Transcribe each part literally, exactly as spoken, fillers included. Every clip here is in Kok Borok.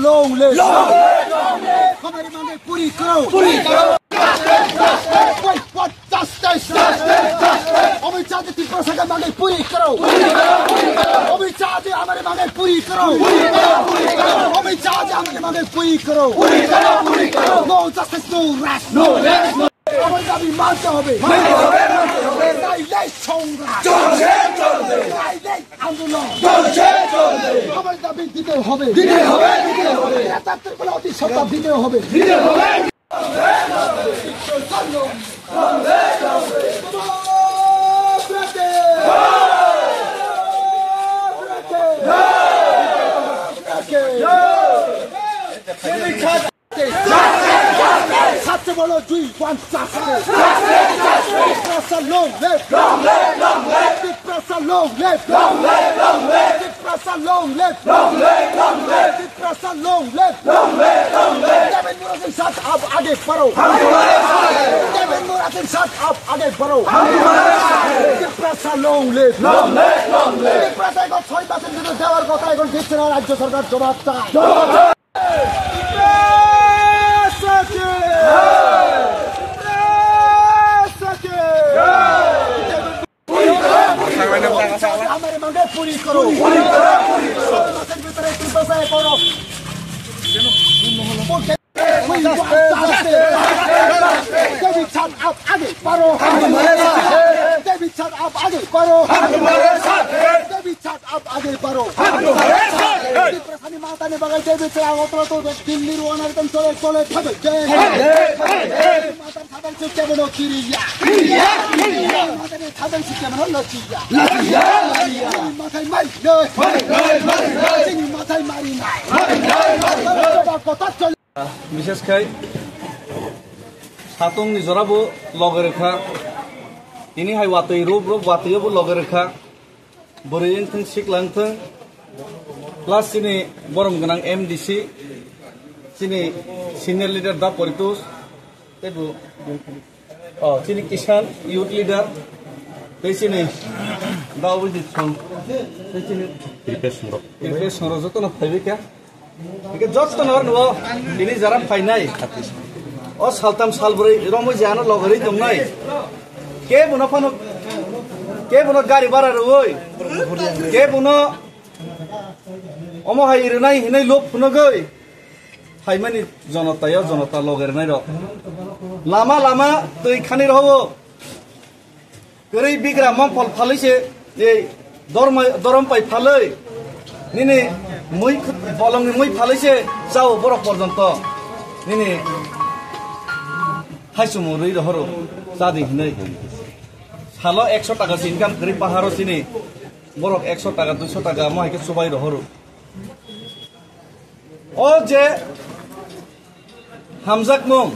long live. Long live, long live. Hamari mangai puri karo. Puri karo. Justice, justice, justice. Amit Shah ji Tiprasa ke mangai puri karo. Puri karo, puri karo. Amit Shah ji hamari mangai puri karo. Puri karo, puri karo. Amit Shah ji hamari mangai puri karo. Puri karo, puri karo. No justice, no rest. No rest, no Amar dabi mante hobe. Mante hobe, mante hobe. Naile songram. Chole, chole. Naile andolon. Chole, chole. Amar dabi dite hobe. Dite hobe, dite hobe. Eta Tripura oti sota dite hobe. Dite hobe. सबसे बड़ा दुई वन चार से। Tiprasa long live. Long live, long live. Tiprasa long live. Long live, long live. Tiprasa long live. Long live, long live. Tiprasa long live. Long live, long live. Devendra Singh Sath ab aage badho. Hum tumhare saath hain. Devendra Singh Sath ab aage badho. Hum tumhare saath hain. Tiprasa long live. Long live, long live. Tiprasa ekon choi masor bhitor dewar kotha, ekon dicche na rajyo sorkar, jobab chai. জবাব চাই। Hamare mange puri karo. Puri karo, puri karo. David Chand ab aage badho. David Chand ab aage badho. David Chand ab aage badho. Tiprasani matani bagwi David Chand Agartala to Delhi rwna ditan chole chole thabe. Matan thadan se kebono kiriya. Matani thadan se kebono lachiya. Mathai mari. Chini mathai mari nai. Kota chole. Bishes khai satungni jorabo loge rwkha. Tini hai watwi rub rub watwiyobo loge rwkha. Bwrwi wngthung, sikla wngthung. Plus chini borom gwnang M D C, chini senior leader Da Poritos, teibo, oh, chini Kisan youth leader, tei chini Da Abhijit Song, tei chini Kripesh Songrok. Kripesh Songrok jotono phaibai kha. Hingke joto no nugo, tini jara phainai. O saltam salbrwi romwi je ano logorwi tongnai. Kebono phano, kebono gari bara rwui, kebono omo hai rwnai hinui lok phunugui phaimani jonotao jonota loge rwnairok. Lama lama twi khani rohwo. Kwrwi bigra mongphol phalwi se, ei dorma-, dorom pai phalwi, nini mui, bolongni mui phalwi se chao borok porjonto nini haichumo rwi rohoro chadi hinwi. Salo ekso taka se income kwrwi paharo chini borok ekso taka, duiso taka mo hai khe chubai rohoro. O je hamjakmung,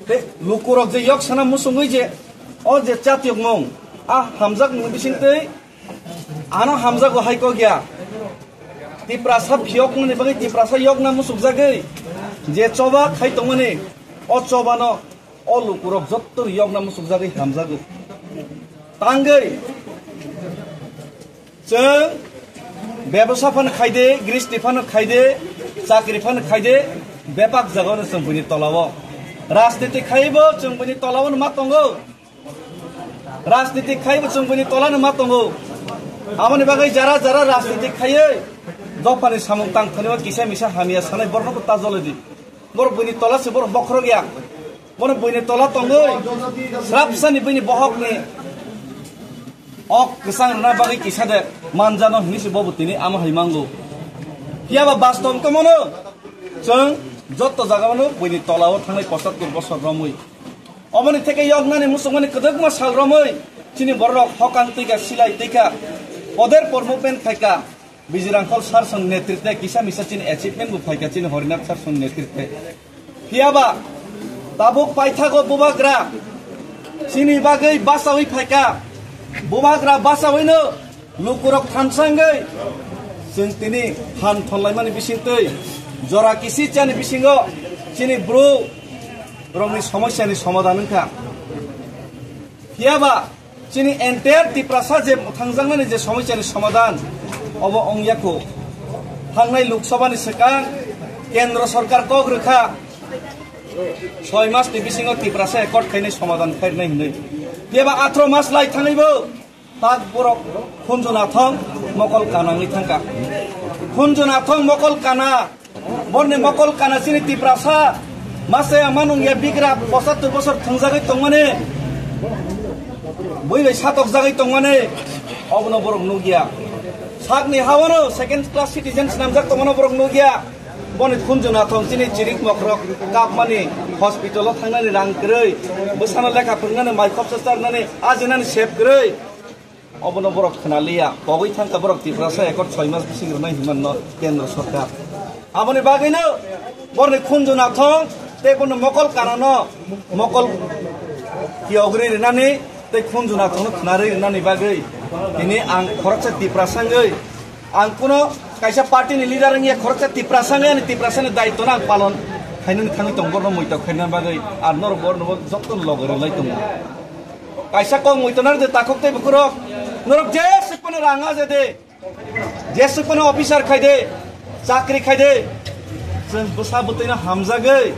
tei lukurok je yok sana musungwi je, o je chatiyokmung, a hamjakmung bisingtwi ano hamjago hai kok ya. Tiprasa phiyokmungni bagwi Tiprasa yokna musukjagwi je choba khai tongmani, o chobano o lukurok jotto yokna musukjagwi hamjago. Tangwi chwng bebosa phano khaide, gristi phano khaide, chakri phano khaide, bepak jagao no chwng buini tolao. Rajniti khaibo chwng buini tolao no ma tongo. Rajniti khaibo chwng buini tola no ma tongo. Aboni bagwi jara jara rajniti khaiwi dophani samung tang thaniwa kisa misa hamya sanai borokno ta jolodi. Borok buini tola se borok bokhorok ya. Bono buini tola tongwi srapsani buini bohokni ok kwchang rwna bagwi kisa de manjano hinwi se bobo tini amo hai mango. Phiya ba bastob wngtongmano chwng jotto jagao buini tolao thangnai pochottor bosor romwi. Oboni theke yoknani musukmani kwdwkma sal romwi chini bororok hokang twikha, silai twikha, poder por movement khaikha. Bijirangkhol sir song netrite kisa misa chini achievement bo phaikha chini Horinath sir song netrite. Phiyaba tabuk paithago bubagra chini bagwi basawi phaikha. Bubagra basawino lukurok thansangwi chwng tini phan thonlaimani bisingtwi jora kisi chani bisingo chini bru rokni somosyani somadhan wngkha. Phiyaba chini entire Tiprasa je thangjaknani je somosyani somadhan obo ongya kho. Thangnai Lok Sabhani swkang Kendro Sorkar kok rwkha soi masni bisingo Tiprasa accord khainai somadhan khairnai hinwi. Phiyaba atro mas lai thangwibo tak borok khunju nathong mokol kanangwi thangkha. Khunju nathong mokol kana Borni mokol kana chini Tiprasa. Mase ama nungya bigra pochattor bosor thwngjagwi tongmani. Bui bai satokjagwi tongmani. Obono borok nukya. Sakni hawano second class citizen swnamjak tongmano borok nukya. Boni khunju nathong chini chirik mokrok kapmani hospital-o thangnani rang kwrwi. Bwsano lekha phwrwngnani mai khopsa charnani ajinani sep kwrwi. Obono borok khwnaliya, pogwi thangkha borok Tiprasa accord soi mas bising rwnai hinmanno Kendro Sorkar. Aboni bagwino borni khunju nathong tei bono mokol kanano mokol kiyogri rwnani tei khunju nathongno khwnarwi rwnani bagwi tini ang khoroksa Tiprasa wngwi ang kuno kaisa party ni leader wngya khoroksa Tiprasa wngwi ani Tiprasa ni daitwno ang palon khainani thangwi tong borno muitok khainani bagwi ar norok borno joto loge rwlai tongo. Kaisa kok muitonare de takhuk tei bukhurok. Norok je sukmano rang aje de. Je sukmano officer khai de. Chakri khai de. Chwng bwsa bwtwino hamjagwi.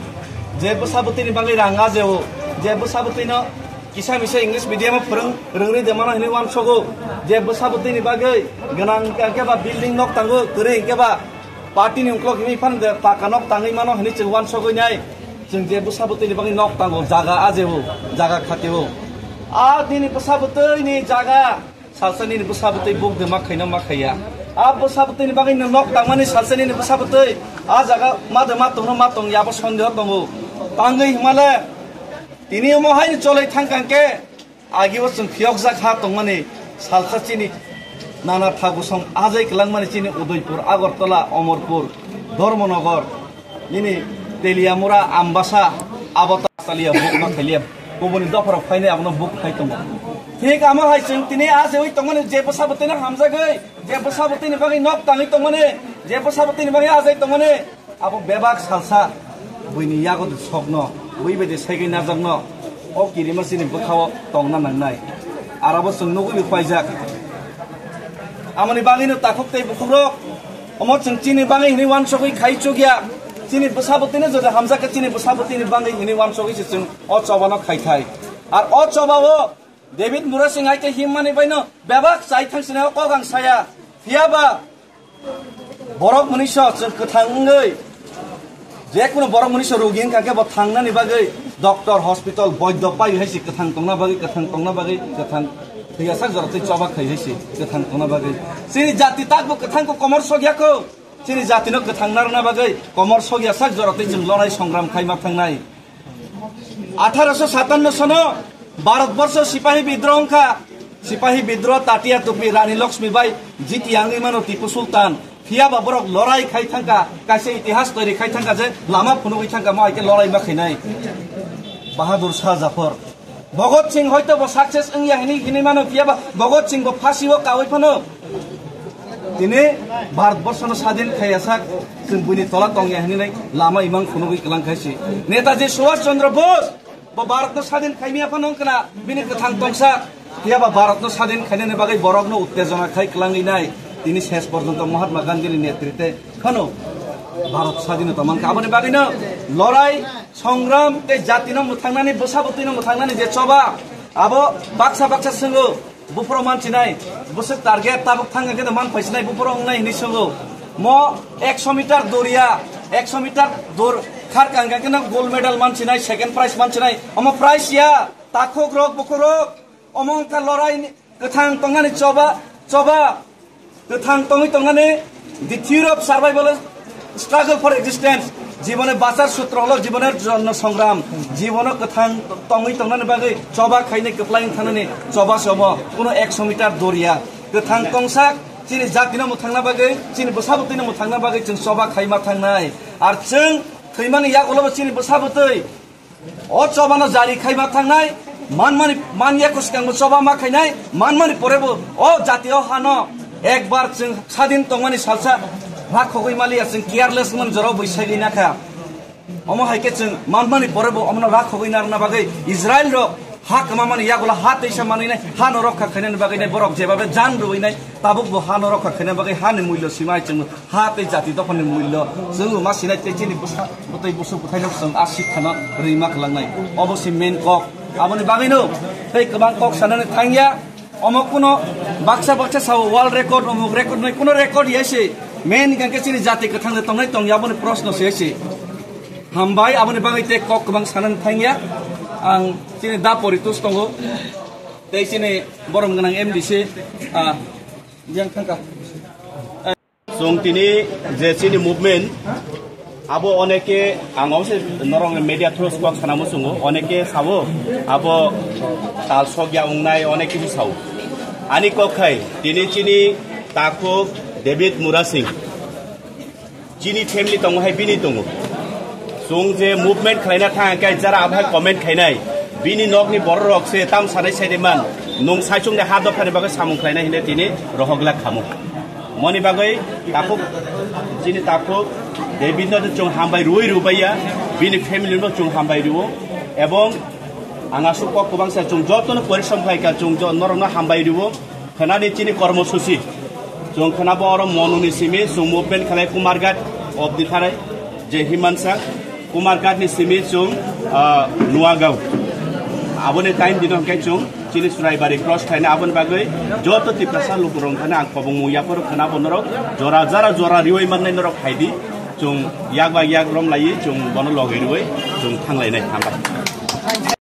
Je bwsa bwtwini bagwi rang aje o. Je bwsa bwtwino kisa misa English medium o phwrwng rwngri de mano hinwi uansogo. Je bwsa bwtwini bagwi gwnang khe ba building nok tango, kwrwi khe ba party ni uklok hinwi phan de paka nok tangwi mano hinwi chwng uansogwi nai. Chwng je bwsa bwtwini bagwi nok tango, jaga aje o, jaga khati o. A nini bwsa bwtwini jaga, salsa nini bwsa bwtwi buk de ma khaino ma khaiya. A bwsa bwtwini bagwi no nok tangmani salsa nini bwsa bwtwi, a jaga ma de ma tongno ma tongya, abo sondeho tongo. Tangwi himale, tini omo haino cholai thangkang khe, Agio chwng phiyokjak ha tongmani salsa chini nana thagusom ajai kwlangmani chini Udaipur, Agartala, Omorpur, Dharmanagar, nini Teliamura, Ambasa, abo ta-, Talia buk ma khailiya, kubuni dopharok phainai abono buk khai tongo. Thik amo hai chwng tini ajewi tongmani je bwsa bwtwino hamjagwi, je bwsa bwtwini bagwi nok tangwi tongmani, je bwsa bwtwini bagwi ajai tongmani, Abo bebak salsa buini yago sokno, bui bai de saigwi najakno, o kirima chini bwkhao tongna nangnai. Arabo chwng nugwi bo paijak. Amoni bagwino takhuk tei bukhukrok, omo chwng chini bagwi hinwi uansugwi khai chukya. Chini bwsa bwtwino jodi hamjak khe chini bwsa bwtwini bagwi hinwi uansugwi se chwng o chobano khai thai. Ar o chobao David Murasing hai khe himmani baino bebak chai thang sini o kok ang saya. Phiyaba Borok mwnwiso chwng kwthang wngwi, je kunu borok mwnwiso rogi wngkha khe bo thangnani bagwi doctor, hospital, boiddo pai hai se kwthang tongna bagwi, kwthang tongna bagwi, kwthang thwiyasak jora tei choba khai hai se kwthang tongna bagwi. Chini jati takbo kwthang ko komor sokya kho. Chini jatino kwthang narwkna bagwi komor sokyasak jora tei chwng lorai songram khai ma thangnai. Atharo sho satanno sono Bharatborsho sipahi bidroh wngkha. Sipahi bidroh Tatiya Tupi Rani Lakshmi Bai jiti yangwi mano Tipu Sultan. Phiyaba borok lorai khai thangkha, kaisa itihas toiri khai thangkha je lama phunugwi thangkha, mo hai khe lorai ma khainai. Bahadur Shah Jafar. Bhagat Singh hoito bo success wngya hinwi hinwi mano, phiyaba Bhagat Singh bo phasio kaui phano. Tini Bharatborshono sadin khaiyasak, chwng buini tola tongya hinwi lama imang phunugwi kwlang khai si. Netaji Subhash Chandra Bose bo Bharatno sadin khaimya phano wngkha na bini kwthang tongsa. Phiyaba Bharatno sadin khainani bagwi borokno uttejona khai kwlangwi nai. Tini ses porjonto Mahatma Gandhini netrite phano Bharat sadinota mankha. Aboni bagwino lorai, songram tei jatino mwthangnani, bwsa bwtwino mwthangnani je choba, abo baksa baksa swngo. Buphuru manchinai, bwswk target tabuk thang khe man phaisinai buphuru wngnai hinwi swngo. Mo ekso meter doriya, ekso meter dor kharkang khe no gold medal manchinai, second prize manchinai. Omo prize ya, takhuk rok, bukhuk rok, omo wngkha lorai ni kwthang tongnani choba, choba kwthang tongwi tongnani, the theory of survival. Struggle for existence, jibone bachar sutro holo jibone jonno songram, jibono kwthang tongwi tongnani bagwi choba khainai kwplai wng thangnani choba se omo, kuno ekso meter doriya, kwthang tongsak, Chini jatino mwthangna bagwi, chini bwsabwtwino mwthangna bagwi chwng choba khaima thangnai. Ar chwng thwimani yagulobo chini bwsabwtwi o chobano jari khaima thangnai, manmani, man yako swkangbo choba ma khainai, manmani porebo o jatio hano ekbar chwng sadin tongmani salsa rakhogwi maliya, chwng careless man jora bwi sagwi nakha. Omo hai khe chwng manmani porebo omono rakhogwi narwkna bagwi Israel rok ha kwmamani yagulo ha teisa manwinai hano rokha khainani bagwinai borok jebabe jan rwinai tabukbo hano rokha khaina bagwi hani mullo simai chwngno ha tei jati dophani mullo chwngno ma sinai tei chini bwsa bwtwi busuk bwthaino chwng a sikhano rwima kwlangnai. Obo se main kok. Aboni bagwino tei kwbang kok sanani thangya. Omo kuno baksa baksa sao world record, omuk record nai kuno record ya se. Main hingkha khe chini jati kwthang de tongnai tongya aboni proshno se se. Hambai aboni bagwi tei kok kwbang sanani thangya. Ang chini da poritus tongo. Tei chini borom gwnang M D C, ah, yang thangka. Chwng tini je chini movement, abo oneke ang obose norok media through kok sana muchungo, oneke sabo abo tal sokya wngnai, onek kisu sao. Ani kok khai tini chini takhuk David Murasing, chini family tongo hai bini tongo. Chwng je movement khlaina thang khe jara abo hai comment khainai, bini nokni borok rok se tam sanai sai de man, nung saichung de ha dophani bagwi samung khlainai hine tini rohok glak khamu. Moni bagwi takhuk, chini takhuk David no chwng hambai rwui rwbaiya, bini family no chwng hambai rwo, ebong ang aswk kok kwbangsa chwng jotono porishrom khlaikha, chwng jo-, norokno hambai rwo. Khwnani chini kormosuchi chwng khwnabo oro Monuni simi chwng movement khlai Kumarghat obdi tharai je Himansa Kumarghat ni simi chwng, ah, Nuagaon. Aboni time dino hwnkhe chwng chini Churaibari cross khaina aboni bagwi joto Tiprasa lukurok thani ang khobong mung yaphoro khwnabo norok jora jara jora riwi mannai norok khaidi chwng yak ba yak rom laiwi chwng bono logwi riwi chwng thanglainai hambai.